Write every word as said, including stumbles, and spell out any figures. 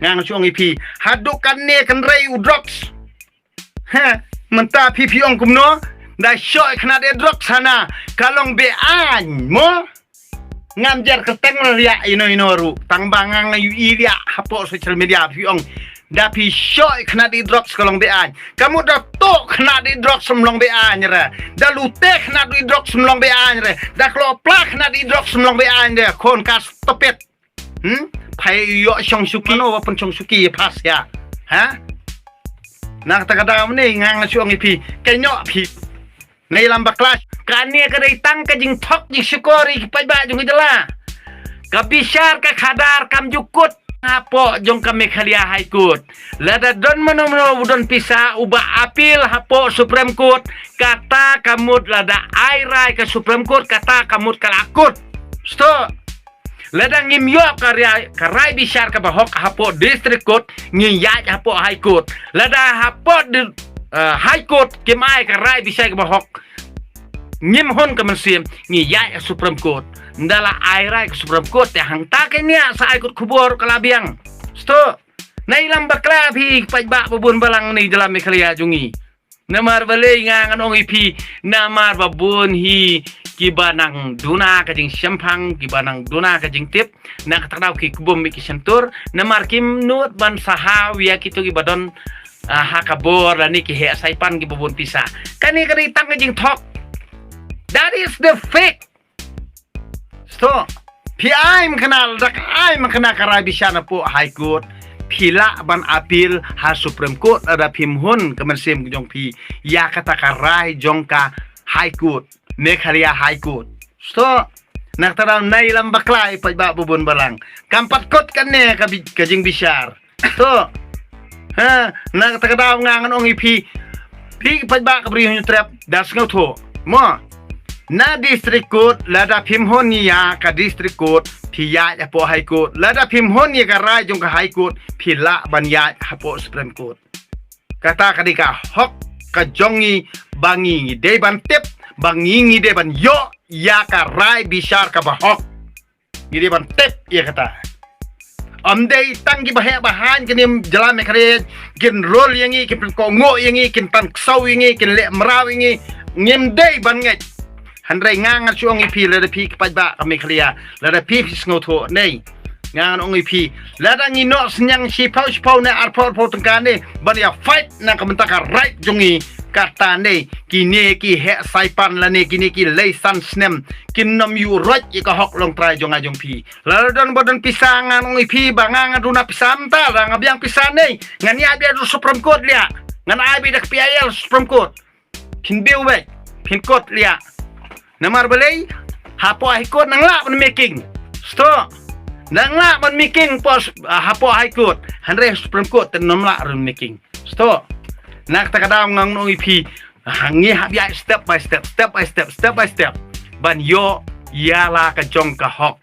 Nga ngan shu ong ïa phi, haduh katne kynrei u drugs. Ha, mynta phi phi ong kumno? Da shoh khynnah de drugs hana ka long beaiñ mo. Ngam jer kyrteng liah ino ino ruh, tang ba nga nga ïohi liah hapoh social media phi ong. Da phi shoh khynnah de drugs ka long beaiñ. Ka mut da toh khynnah de drugs ym long beaiñ re. Da lute khynnah de drugs ym long beaiñ re. Da klopla khynnah de drugs ym long beaiñ re. Khun ka stupid. Hmm? Phai ïoh shong shuki no wa pun shong shuki ïa phas ïa. Ha? Na kata ka daw ne nga nga shu ong ïa phi. Ka ïoh phi. Nai lam bakla. Kane ka dei tang ka jingthok jingshukor ïa ki paidbah jong ka jylla. Ka bishar ka khadar kam ju kut hapoh jong ka Meghalaya High Court. Lada don mano mano u don pisa uba appeal hapoh Supreme Court, kata ka mut lada ai rai ka Supreme Court, kata ka mut ka la kut. Sto. Lada ngim ïoh ka rai, ka rai bishar kaba hok hapoh District Court, ngi ïaid hapoh High Court. Lada hapoh di, eh, High Court kim ai ka rai bishar kaba hok, ngim hun ka mynsiem, ngi ïaid ha Supreme Court. Nda la ai rai ka Supreme Court te hangta ka nia sa ai kut khubor ka la biang. Sto. Nai lam bakla phi paidbah babun balang ne jylla Meghalaya jong ngi. Namar balei nga ngan ong ïa phi, namar ba bun hi kiba nang duna ka jingshemphang, kiba nang duna ka jingtip, na kata ka daw ki kbum ïa ki shentur, namar kim nud ban sahaw ïa kito kiba don, ah, ha ka bor lane ki heh saipan kiba bun pisa. Kane ka dei tang ka jingthok. That is the fact. Sto. Phi ai mkna, lada ka ai mkna ka rai bishar napoh High Court, phi lah ban appeal ha Supreme Court lada phim hun ka mynsiem ka jong phi ïa kata ka rai jong ka High Court, Meghalaya High Court. Sto. Na kata daw nai lam bakla ïa paidbah babun balang. Kam pat kut kane ka bi-, ka jingbishar. To. Ha, na kata ka daw nga ngan ong ïa phi. Phi paidbah ka Bri u Hynñiewtrep, da sngewthuh. Mo. Na District Court, lada phim hun ïa ka District Court, phi ïaid hapoh High Court. Lada phim hun ïa ka rai jong ka High Court, phi lah ban ïaid hapoh Supreme Court. Kata ka dei ka hok ka jong ngi ba ngi ngi dei ban tip, ba ngi ngi dei ban ïoh ïa ka rai bishar kaba hok. Ngi dei ban tip ïa kata. Ym dei tang kiba heh ba haiñ ki nym jylla Meghalaya kin rol ïa ngi, kin pynkohnguh ïa ngi, kin tan ksew ïa ngi, kin leh mraw ïa ngi. Ngim dei ban ngeit. Hynrei nga ngan shu ong ïa phi lada phi ki paidbah ka Meghalaya, lada phi phi sngewthuh ne. Nga ngan ong ïa phi lada ngi noh synñiang shiphew shiphew ne arphew arphew tyngka ne ban ïa fight na ka bynta ka right jong ngi, kata ne kine ki heh saipan lane kine ki lei san snem kin nym ïuh roit ïa ka hok longtrai jong nga jong phi. Lada don ba don pisa ngan ong ïa phi ba nga nga duna pisa mynta, lada nga biang pisa ne ngan ïa biang da Supreme Court liah. Ngan ai biang da ka P I L Supreme Court. Phin biang beit, phin kut liah. Namar balei? Hapoh High Court nang lah ban making. Sto. Nang lah ban making pos, ah, hapoh High Court. Hynrei Supreme Court te nym lah ruh making. Sto. Na kata ka daw nga ngan ong ïa phi. Ha ngi hap ïaid step by step, step by step, step by step. Ban ïoh ïa la ka jong ka hok.